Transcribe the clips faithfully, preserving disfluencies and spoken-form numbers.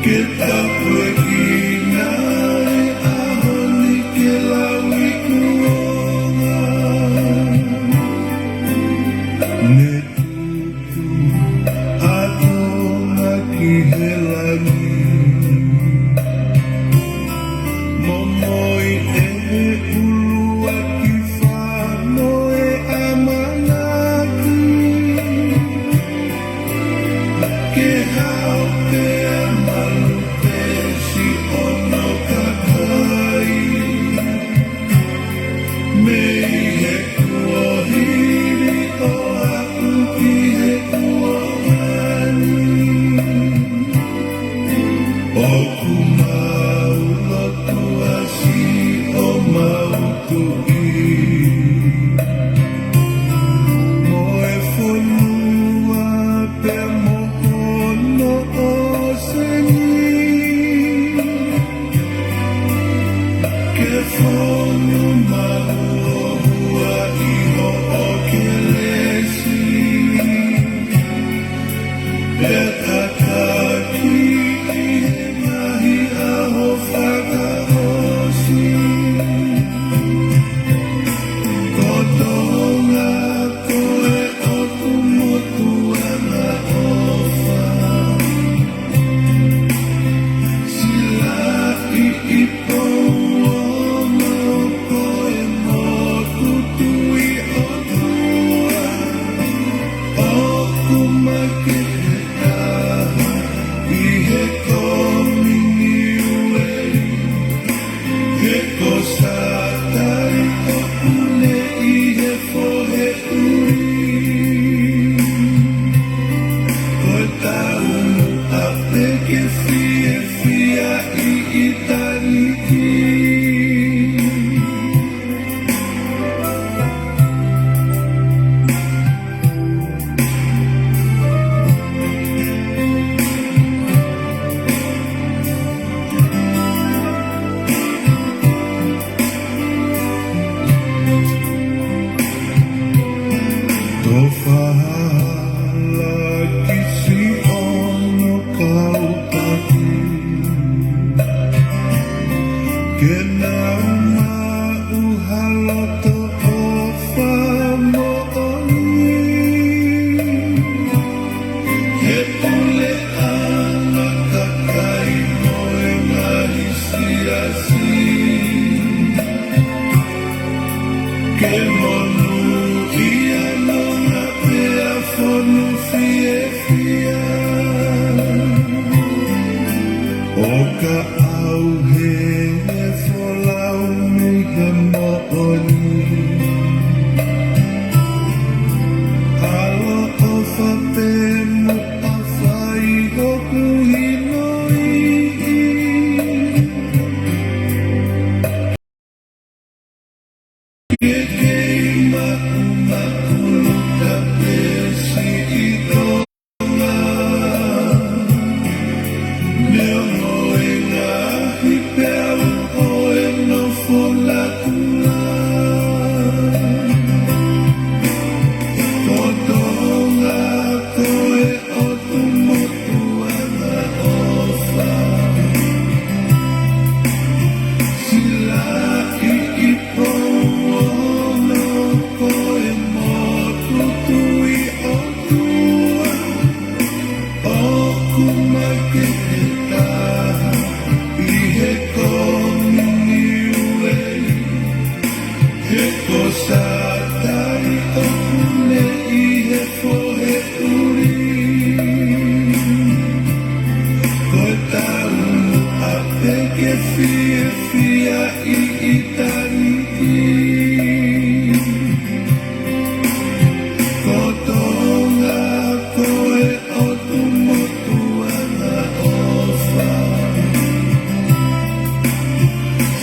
Ke tāpuekina e ʻaho ni ke lau ʻi kuonga. Ne tutu ʻa Tonga ki he langi. Momoi e ʻuluaki fā mo e ʻamanaki. Ke hao pea malu pē siʻono kakai. Mei he kuohili ʻo aʻu ki he kuonga ni. ʻOku mau lotua siʻomau Tuʻi mo e fonua pea mo hono ʻōseni. Ke fonu maʻu ʻo hua ʻi hoʻo kelesi. Pea tataki ʻi he ngaahi ʻaho fakaʻosi. Ko Tonga ko e ʻotu motuʻa ʻofa. Silaʻi ʻi Pouono ko e motu Tuʻi ʻOtua. ʻOku makehe taha ʻi he Kominiueli. He ko Sātai ʻoku ne ʻi he fohe ʻuli. Ko e taumuʻa pē ke fiefia ʻi ʻitāniti. Tofa hala ki siʻono kautaki. Ke nau maʻu ha loto ʻofa moʻoni. He puleʻanga kakai mo e ngaahi siasi. Ke monūʻia nonga pea fonu fiefia. ʻO ka ʻauhē e folau mei he moʻoni. ʻAloʻofa pē mo ʻafai hoku hinoiʻi. Ke kei maʻumaʻuluta pē siʻi Tonga. Neongo e ngaahi peau ʻo e nofo natula. Ko Tonga ko e ʻotu motuʻa ʻofa. Silaʻi ʻi Pouono ko e motu Tuʻi ʻOtua. ʻOku makehe taha ʻi he Kominiueli. He ko Sātai ʻoku ne ʻi he fohe ʻuli. Ko e taumuʻa pē ke fiefia ʻi ʻitāniti. Ko Tonga ko e ʻotu motuʻa ʻofa.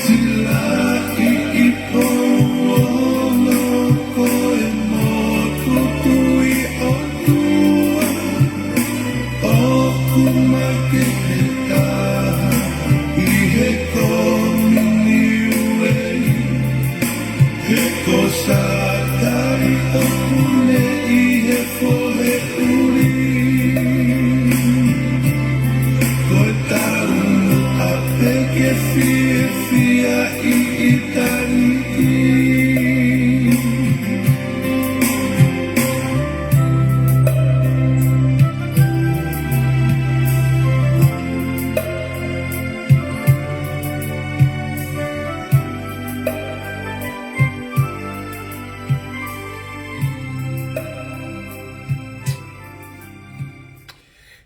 Silaʻi ʻi Pouono ko e motu Tuʻi ʻOtua. ʻOku makehe taha ʻi he Kominiueli. He ko Sātai ʻoku ne ʻi he fohe ʻuli. Ko e tau Fia i Itali.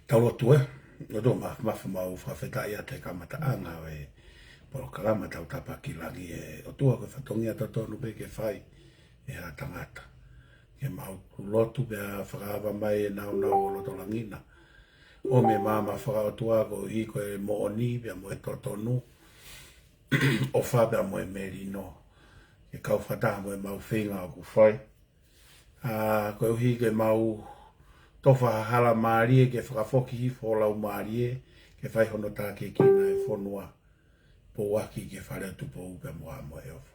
Tau lotu ē. ʻOtua ma-, māfimafi, mau fakafetaʻi atu he kamataʻanga ʻo e polokalama Tau Tapa ki Langi ē. ʻOtua, ko e fatongia totonu pē ke fai ʻe ha tangata. Ke mau lotu pea fakaava mai e nāunau ʻo loto langi na. ʻO e maama fakaʻotua koeʻuhi ko e moʻoni pea mo e totonu, ʻofa pea mo e melino, ke kau fakataha mo e mau feinga ʻoku fai. ʻA, koeʻuhi ke mau tofa ha hala mālie ke fakafoki hifo ho laumālie, ke fai hono tākiekina e fonua, pouaki ki he Fale ʻo Tupou pea mo Haʻa Moheofo.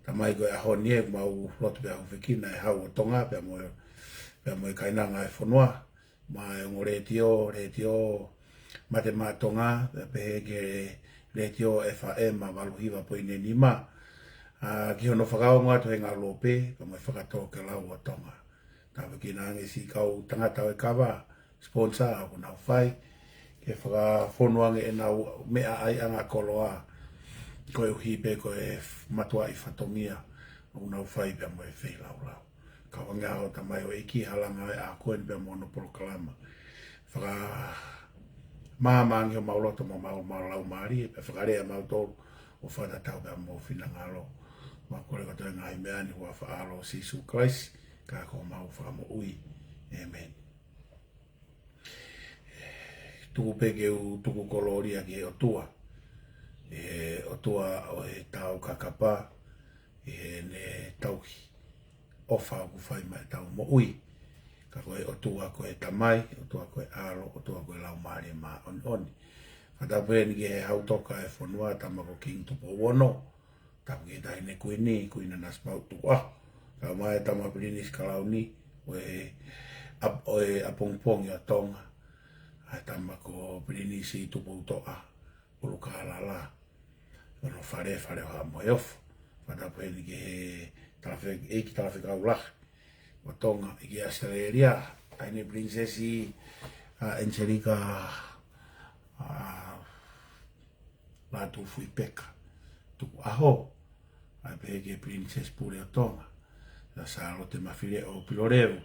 Tamai, ko e ʻaho ni ē, mau lotu pea hūfekina e Hau ʻo Tonga pea mo e, pea mo e kainanga e fonua, mo e ongo letiō, Letiō Mate Maʻa Tonga, pea pehē ki he Letiō F M valu hiva poini nima. ʻA, ki hono fakaongo atu he ngaahi lope, pea mo e fakatōkilalo ʻo Tonga. Tāpuekina ange siʻi kau tangata ʻo e kava, sponsor ʻoku nau fai, ke fakafonu ange ʻenau meʻa ʻaiʻanga koloa, koeʻuhi pē ko e matuaʻi fatongia ʻoku nau fai pea mo e feilaulau. Kau ange ʻa ho tamaioʻeiki he halanga ʻo e ʻaho ko eni pea mo hono polokalama. Fakamāmā ange homau loto mo homau, homau laumālie, pea fakalea mautolu ʻo fakatatau pea mo ho finangalo. Mau kole kotoa e ngaahi meʻa ni he huafa ʻo Sīsū Kalaisi, ka ko homau Fakamoʻui. ʻĒmeni. Tuku pē ke u tuku kolōlia ki he ʻOtua, ʻi he ʻOtua ʻo e tau kakapa, ʻi heʻene tauhi ʻofa ʻoku fai maʻa ʻetau moʻui. Ka ko e ʻOtua ko e Tamai, ʻOtua ko e ʻAlo, ʻOtua ko e Laumālie Māʻoniʻoni. Fakatapu heni ki he Hau Toka e fonua, Tama ko Kingi Tupou Ono, tapu ki he Taʻahine Kuini, Kuini Nanasipauʻu Tukuʻaho, kae ʻumaʻā e Tama Pilinisi Kalauni ʻo e ʻap-, ʻo e ʻapongipongi ʻo Tonga, ʻa e Tama ko Pilinisi Tupoutoʻa ʻUlukālala, ʻi hono fale, Fale ʻo Haʻa Moheofo. Fakatapu heni ki he talafe-, ʻEiki Talafekau Lahi ʻo Tonga ʻi ʻAositelēlia, Taʻahine Pilinisesi, ʻa, Angelika, ʻa, Lātūfuipeka Tukuʻaho, kae pehē ki he Pilinisesi Pule ʻo Tonga, ʻa Sālote Mafileʻo Pilolevu,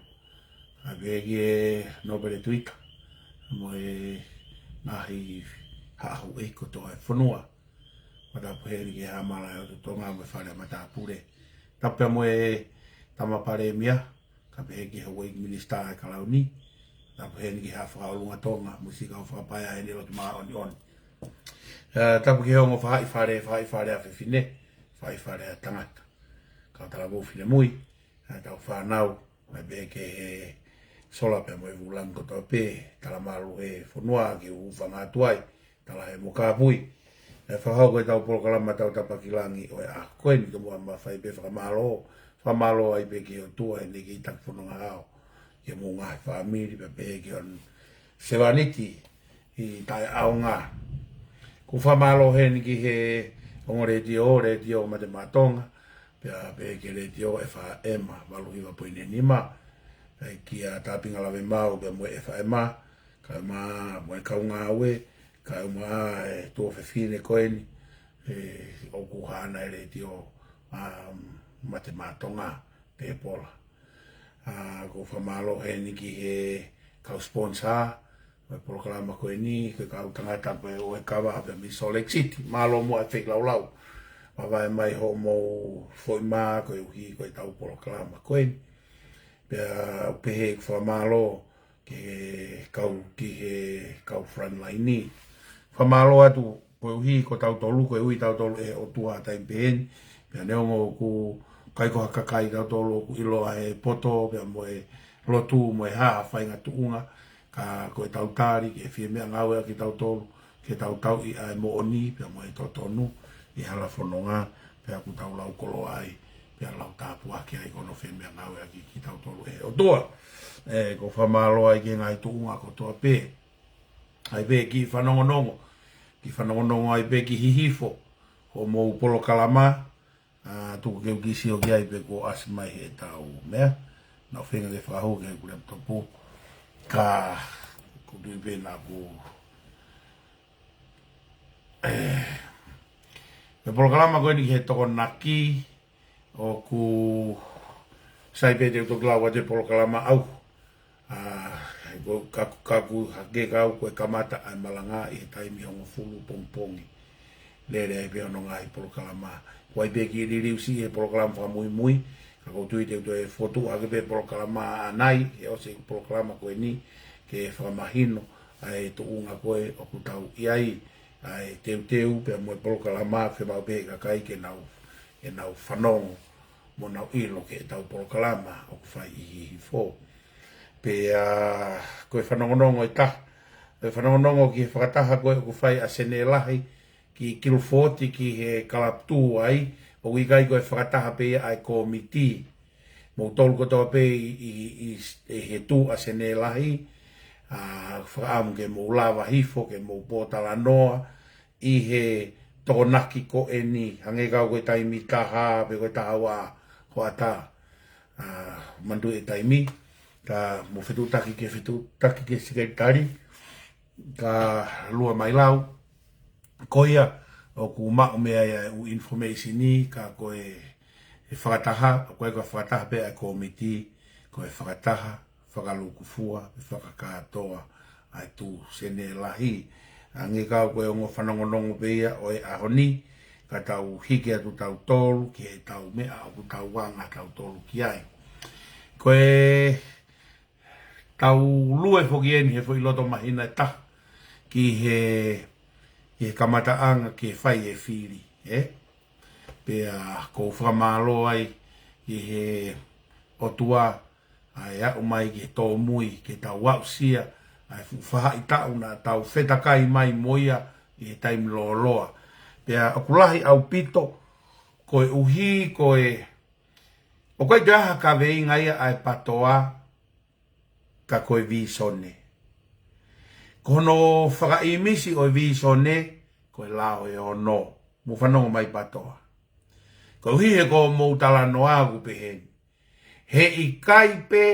kae pehē ki he Nōpele Tuita, mo e ngaahi haʻa houʻeiki kotoa e fonua. Fakatapu heni ki he Haʻa Malaʻe ʻo Tonga mo e Fale ʻa Matāpule. Tapu pea mo e Tama Palēmia, kae pehē ki he houʻeiki minisitā ʻa e Kalauni, tapu heni ki he Haʻa Fakaʻolunga Tonga, mo siʻi kau fakapaea heni ʻi loto māʻoniʻoni. ʻE, tapu ki he ongo faʻahi fale, faʻahi fale ʻa fefine, faʻahi fale ʻa tangata. Kau talavou finemui, ʻa ʻetau fānau, kae pehē ki he sola pea mo e vūlangi kotoa pē, tala mālō he fonua ke u hūfanga atu ai, tala he mo kāpui. ʻE fakahoko ʻetau polokalama Tau Tapa ki Langi ʻo e ʻaho ko eni, ka mou ʻomai pē fakamālō, fakamālō ai pē ki he ʻOtua heʻene kei taki fononga hao, ki he mou ngaahi fāmili pea pehē ki hono sevāniti ʻi taʻeʻaonga. ʻOku fakamālō heni ki he ongo letiō, Letiō Mate Maʻa Tonga, pea pehē ki he Letiō F M valu hiva poini nima, pea kia Tāpinga Lavemau pea mo e F M, kae ʻumaʻā mo e kau ngāue, kae ʻumaʻā e tuofefine ko eni, ʻe, ʻoku haʻana e letiō, um, Mate Maʻa Tonga, Tēpola. ʻA, ʻoku fakamālō heni ki he kau sponsor ʻo e polokalama ko eni, ko e kau tangata pē ʻo e kava pē mei Salt Lake City, mālō muʻa e feilaulau. Vaevae mai hoʻomou foʻi mā koeʻuhi ko ʻetau polokalama ko eni. Pea ʻoku pehē ʻeku fakamālō ki he kau, ki he kau frontline ni. Fakamālō atu koeʻuhi ko tautolu, koeʻuhi tautolu ʻe he ʻOtua ʻi he taimi pehē ni. Pea neongo ʻoku ʻikai ko ha kakai tautolu ʻoku ʻiloa he poto, pea mo e lotu, mo e hā ha faʻahinga tuʻunga, ka ko ʻetau tali ke fie meʻangāueʻaki tautolu, ke tau tauʻi ʻa e moʻoni, pea mo e totonu, ʻi he hala fononga, pea ʻoku tau lau koloa ai, pea lau tāpuaki ai ko hono fie meʻangāueʻaki kitautolu ʻe he ʻOtua. ʻE, ʻoku fakamālō ai ki he ngaahi tuʻunga kotoa pē. ʻAi pē kiʻi fanongonongo, kiʻi fanongonongo ai pē kiʻi hihifo, ʻo mou polokalama, ʻa, tuku ke u kiʻi sio ki ai pe kuo ʻasi mai he tau meʻa. Naʻu feinga ke fakahū ki he kulea topu. Ka, ʻoku ou tui pē naʻa ku, ē, he polokalama ko eni ki he Tokonaki, ʻoku sai pē te u toki lau atu e polokalama ʻaʻaku. ʻA, ko, ka, ka ku hake kau ko e kamata ʻa e malanga ʻi he taimi hongofulu pongipongi. Lele ai pē hono ngaahi polokalama. Ko ai pē kiʻi liliu siʻi he polokalama fakamuimui, ka ʻoku ou tui te u toe fotu hake pē polokalama ʻanai, he ʻosi e polokalama ko eni, ke fakamahino ʻa e tuʻunga ko ē ʻoku tau ʻi ai, ʻa e teuteu pea mo e polokalama, fiemaʻu pē he kakai ke nau, ke nau fanongo mo nau ʻilo ki he tau polokalama ʻoku fai ʻi Hihifo. Pea, ʻa, ko e fanongonongo ʻe taha, e fanongonongo ki he fakataha ko ē ʻoku fai ʻa Sene Lahi ki Guildford ki he Kalapitū ai, ʻoku ʻikai ko e fakataha pē ia ʻa e kōmiti. Mou tolu kotoa pē ʻi, ʻi, ʻi, ʻi he tuʻu ʻa Sene Lahi, ʻa, fakaʻamu ke mou lava hifo, ke mou pōtalanoa ʻi he Tokonaki ko eni, hangē kau ko e taimi taha, pe ko e taha ua hoʻatā. ʻA, manatuʻi e taimi, ka mou fetuʻutaki ke, fetuʻutaki ki he sekelitali, ka lua mai lau, ko ia ʻoku maʻu mei ai ʻa e ʻū information ni, ka ko e, e fakataha, ko e ka fakataha pē ʻa e kōmiti, ko e fakataha fakalūkufua, pe fakakātoa ʻa e tuʻu Sene Lahi. Hangē kau ko e ongo fanongonongo pē ia ʻo e ʻaho ni, ka tau hiki atu tautolu ki he tau meʻa ʻoku tau anga tautolu ki ai. Ko e tau lue foki eni he foʻi loto mahino ʻe taha ki he, ki he kamataʻanga ke fai e fili, ē? Pea ʻoku ou fakamālō ai ki he ʻOtua ʻa e aʻu mai ki he tōmui ke tau aʻusia ʻa e fuʻu faʻahitaʻu naʻa tau fetakai mai mo ia ʻi he taimi lōloa. Pea ʻoku lahi ʻaupito, koeʻuhi ko e, ʻoku ʻikai toe ʻi ai ha kaveinga ia ʻa e PATOA, ka ko e vīsone. Ko hono fakaʻīmisi ʻo e vīsone, ko e lao ʻe ono. Mou fanongo mai PATOA. Koeʻuhi he ko hoʻomou talanoa ʻoku pehē ni, he ʻikai pē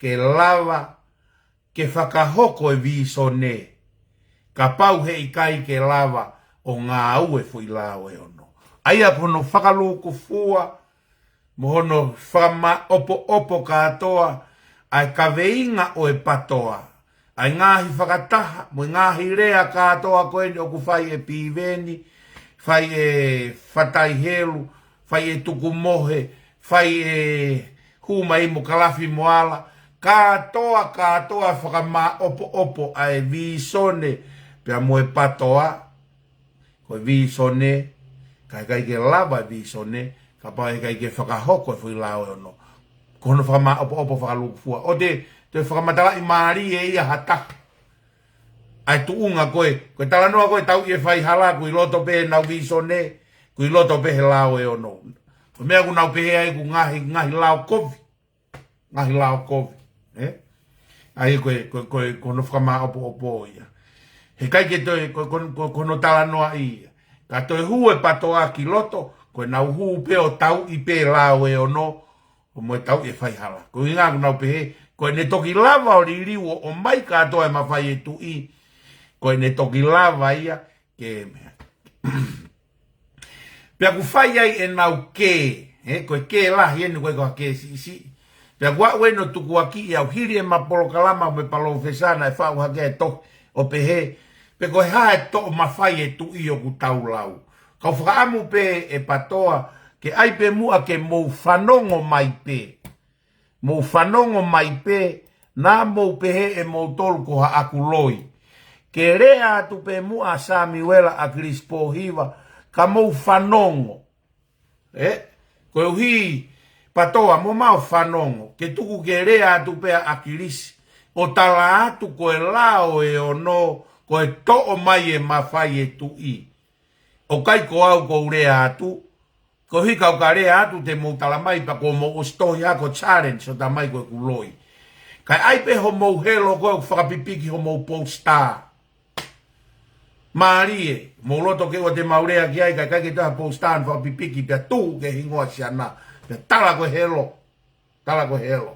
ke lava ke fakahoko e vīsone, kapau he ʻikai ke lava ʻo ngāue foʻi lao ʻe ono. ʻA ia ko hono fakalūkufua, mo hono fakamaʻopoʻopo kātoa ʻa e kaveinga ʻo e PATOA, ʻa e ngaahi fakataha, mo e ngaahi lea kātoa ko eni ʻoku fai ʻe Piveni, fai ʻe Fatai Helu, fai ʻe Tukumohe, fai ʻe Hū mai mo Kalafi Moala, kātoa, kātoa fakamaʻopoʻopo ʻa e vīsone pea mo e PATOA. Ko e vīsone, ka ʻikai ke lava e vīsone, kapau ʻe ʻikai ke fakahoko e foʻi lao ʻe ono. Ko hono fakamaʻopoʻopo fakalūkufua. ʻOua te, te fakamatalaʻi mālie ia ha taha. ʻA e tuʻunga ko ē, ko e talanoa ko ē tau ʻi he faihala, ʻoku ʻi loto pē ʻenau vīsone, ʻoku ʻi loto pē he lao ʻe ono. Ko e meʻa ʻoku nau pehē ai ʻoku ngaahi, ngaahi lao kovi. Ngaahi lao kovi, ē? ʻA ia ko e, ko e, ko e, ko hono fakamaʻopoʻopo ia. He ʻikai ke toe, ko, ko, ko, ko hono talanoaʻi ia. Ka toe hū e PATOA ki loto, ko ʻenau hū pē ʻo tauʻi pē lao ʻe ono, ʻo mo e tauʻi e faihala. Ko e ʻuhinga ʻoku nau pehē, ko ʻene toki lava ʻo liliu ʻo ʻomai kātoa e mafai ʻe tuʻi, ko ʻene toki lava ia ke meʻa. Pea ʻoku fai ai ʻenau kē, ē, ko e kē lahi eni, ʻoku ʻikai ko ha kē siʻisiʻi. Pea ʻoku aʻu eni ʻo tukuakiʻi au hili ʻema polokalama mo e palōfesa naʻe faʻu hake e tohi ʻo pehē, pe ko e hā e toʻo mafai ʻe tuʻi ʻoku tau lau. Kau fakaʻamu pē ʻe PATOA, ke ʻai pē muʻa ke mou fanongo mai pē. Mou fanongo mai pē, naʻa mou pehē ʻe moutolu ko haʻaku loi. Ke lea atu pē muʻa ʻa Samiuela ʻAkilisi Pōhiva, ka mou fanongo. Ē? Koeʻuhi, PATOA, mou maʻu fanongo. Ke tuku ke lea atu pē ʻa ʻAkilisi ʻo tala atu ko e lao ʻe ono, ko e toʻo mai e mafai ʻe tuʻi. ʻOku ʻikai ko au ʻoku ou lea atu, koeʻuhi ka u ka lea atu te mou tala mai pea kuo mou ʻosi tohi ʻa e ko e challenge ʻo tala mai ko ʻeku loi. Kae ʻai pē hoʻomou helo ko ē ʻoku fakapipiki hoʻomou post-a. Mālie, mou loto ke ʻoua te mau lea ki ai, ka ʻikai ke toe ha positā ʻe fakapipiki pea tuku ke hingoa siana, pea tala ko e helo, tala ko e helo.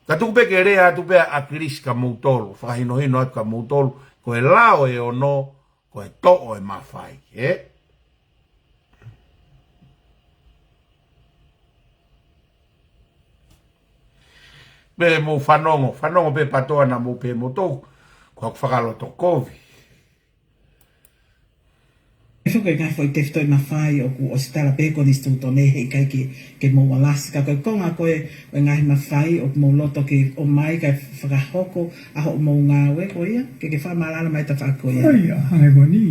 Ka tuku pē ke lea atu pē ʻa ʻAkilisi kia moutolu, fakahinohino atu kia moutolu, ko e lao ʻe ono, ko e toʻo e mafai, ē? Pea mou fanongo, fanongo pē Patoa naʻa mou pehē moutolu, ko haku fakaloto kovi. ʻE foki e ngaahi foʻi tefitoʻi mafai ʻoku ʻosi tala pē ʻe he konisitūtone he ʻikai ke, ke mou alasi. Ka ko e konga ko ē ʻo e ngaahi mafai ʻoku mou loto ke ʻomai kae fakahoko ʻa hoʻomou ngāue ko ia, ke ke fakamaʻalaʻala mai tafaʻaki ko ia. Ko ia, hangē ko eni.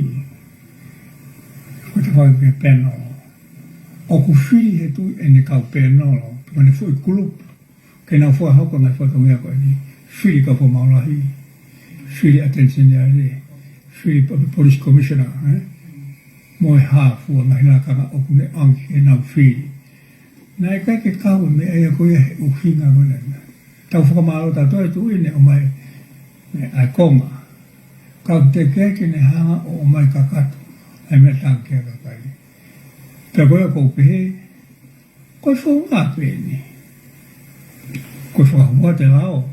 Ko e tafaʻaki ko e pēnolo. ʻOku fili he tuʻi ʻene kau pēnolo, pe ko ʻene foʻi kulupu, ke nau fakahoko e ngaahi fatongia ko eni. Fili kau fakamaʻalaʻala, fili ʻAteni Seniale, fili pa-, Police Commissioner, ē? Mo e hā fua ngaahi lakanga ʻoku ne ʻange ke nau fili. Naʻe ʻikai ke kau e meʻa ia ko ia he ʻuhinga ko ena. Tau fakamālō tautolu e tuʻi ne ʻomai ʻa e konga. Ka ʻoku teʻeki ke ne hanga ʻo ʻomai kakato ʻa e meʻa tangikē ʻa e kakai. Pea ko ia ʻoku ou pehē, ko e founga pē eni. Ko e fakahua ʻa e lao.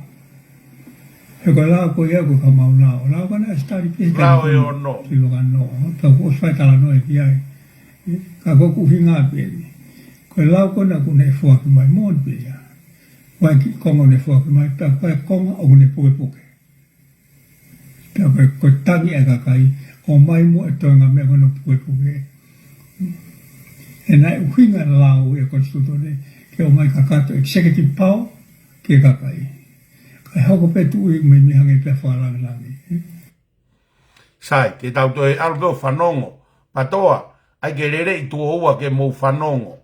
He ko e lao ko ia ko e kamau lao. Lao ka naʻe ʻosi tali pē he taimi ko ē. Lao ʻe ono. Ki lo ka no. Pea kuo ʻosi fai talanoa ki ai. Ka ko ʻeku ʻuhinga pē eni. Ko e lao ko ena ʻoku ne foaki mai moʻoni pē ia. Ko e kiʻi konga ʻoku ne foaki mai, pea ko e konga ʻoku ne pukepuke. Pea ko e, ko e tangi ʻa e kakai, ʻomai mo e toenga meʻa ko ena ʻoku pukepuke. He naʻe ʻuhinga e lao ʻi he konisitūtone ke ʻomai kakato executive power ki he kakai. Kae hoko pē tuʻi meimei hangē pē ha fakalāngilangi. Sai, ke tau toe ʻalu pē ʻo fanongo. Patoa, ʻai ke lele ʻi tuʻo ua ke mou fanongo.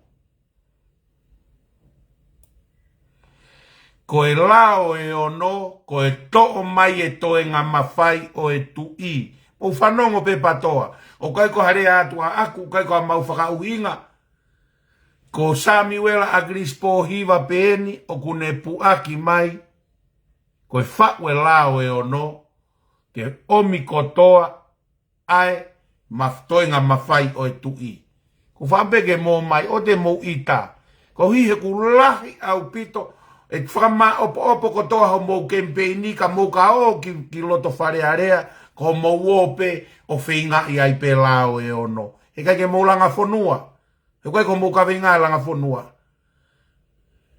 Ko e lao ʻe ono, ko e toʻo mai e toenga mafai ʻo e tuʻi. Mou fanongo pē Patoa. ʻOku ʻikai ko ha lea atu ʻaʻaku, ʻikai ko ha mau fakaʻuhinga. Ko Samiuela ʻAkilisi Pōhiva pē eni ʻoku ne puʻaki mai. Ko e faʻu e lao ʻe ono, ke ʻomi kotoa ʻa e maf-, toenga mafai ʻo e tuʻi. Ko e fakaʻamu pē ke mou ʻomai, ʻoua te mou ʻita. Koeʻuhi he ʻoku lahi ʻaupito, ʻe fakamāʻopoʻopo kotoa hoʻomou kemipeini ka mou ka ō ki, ki loto Fale Alea, ko hoʻomou ō pē ʻo feingaʻi ai pē lao ʻe ono. He ʻikai ke mou langa fonua. He ʻoku ʻikai ko hoʻomou kaveinga e langa fonua.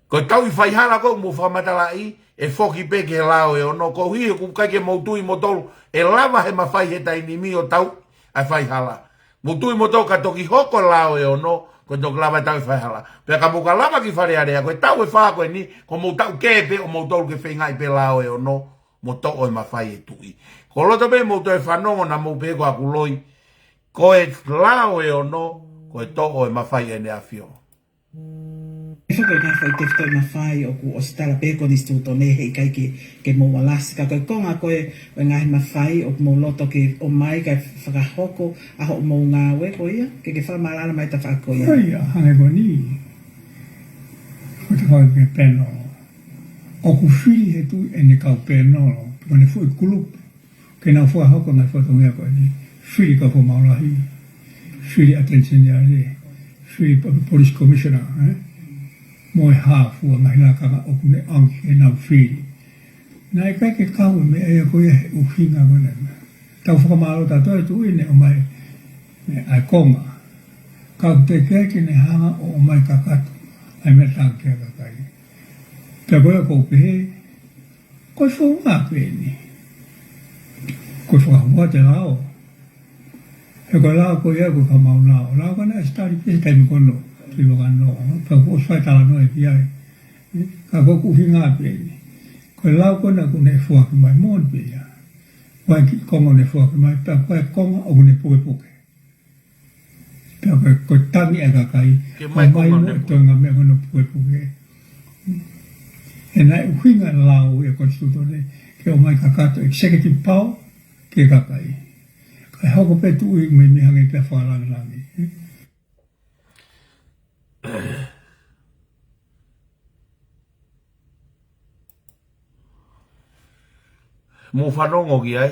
Ko e tauʻi faihala ko ē ʻoku mou fakamatalaʻi, ʻe foki pē ki he lao ʻe ono, koeʻuhi he ʻoku ʻikai ke mou tui moutolu ʻe lava he mafai he taimi ni ʻo tauʻi ʻa e faihala. Mou tui moutolu ka toki hoko e lao ʻe ono, ko e toki lava e tauʻi faihala. Pea ka mou ka lava ki Fale Alea, ko e taʻu ʻe fā ko eni, ko hoʻomou taʻu kehe pē ʻo moutolu ke feingaʻi pē lao ʻe ono, mo toʻo e mafai e tuʻi. Ko e loto pē mou toe fanongo naʻa mou pehē ko haku loi, ko e lao ʻe ono, ko e toʻo e mafai ʻEne ʻAfio. ʻE foki e ngaahi foʻi tefitoʻi mafai ʻoku ʻosi tala pē ʻe he konisitūtone he ʻikai ke, ke mou alasi. Ka ko e konga ko ē ʻo e ngaahi mafai ʻoku mou loto ke ʻomai kae fakahoko ʻa hoʻomou ngāue ko ia, ke ke fakamaʻalaʻala mai tafaʻaki ko ia. Ko ia, hangē ko eni. Ko e tafaʻaki ko e pēnolo. ʻOku fili he tuʻi ʻene kau pēnolo, pe ko ʻene foʻi kulupu, ke nau fakahoko e ngaahi fatongia ko eni. Fili kau fakamaʻalaʻala, fili ʻAteni Seniale, fili pa-, Police Commissioner, ē? Mo e hā fua ngaahi lakanga ʻoku ne ʻange ke nau fili. Naʻe ʻikai ke kau e meʻa ia ko ia he ʻuhinga ko ena. Tau fakamālō tautolu e tuʻi ne ʻomai ʻa e konga. Ka ʻoku teʻeki ke ne hanga ʻo ʻomai kakato ʻa e meʻa tangikē ʻa e kakai. Pea ko ia ʻoku ou pehē, ko e founga pē eni. Ko e fakahua ʻa e lao. He ko e lao ko ia ko e kamau lao. Lao ka naʻe ʻosi tali pē he taimi ko ena. Ki lo ka no. Pea kuo ʻosi fai talanoa ki ai. Ka ko ʻeku ʻuhinga pē eni. Ko e lao ko ena ʻoku ne foaki mai moʻoni pē ia. Ko e kiʻi konga ʻoku ne foaki mai, pea ko e konga ʻoku ne pukepuke. Pea ko e, ko e tangi ʻa e kakai, ke ʻomai mo e toenga meʻa ko ena ʻoku pukepuke. He naʻe ʻuhinga e lao ʻi he konisitūtone ke ʻomai kakato executive power ki he kakai. Kae hoko pē tuʻi meimei hangē pē ha fakalāngilangi. Mou fanongo ki ai,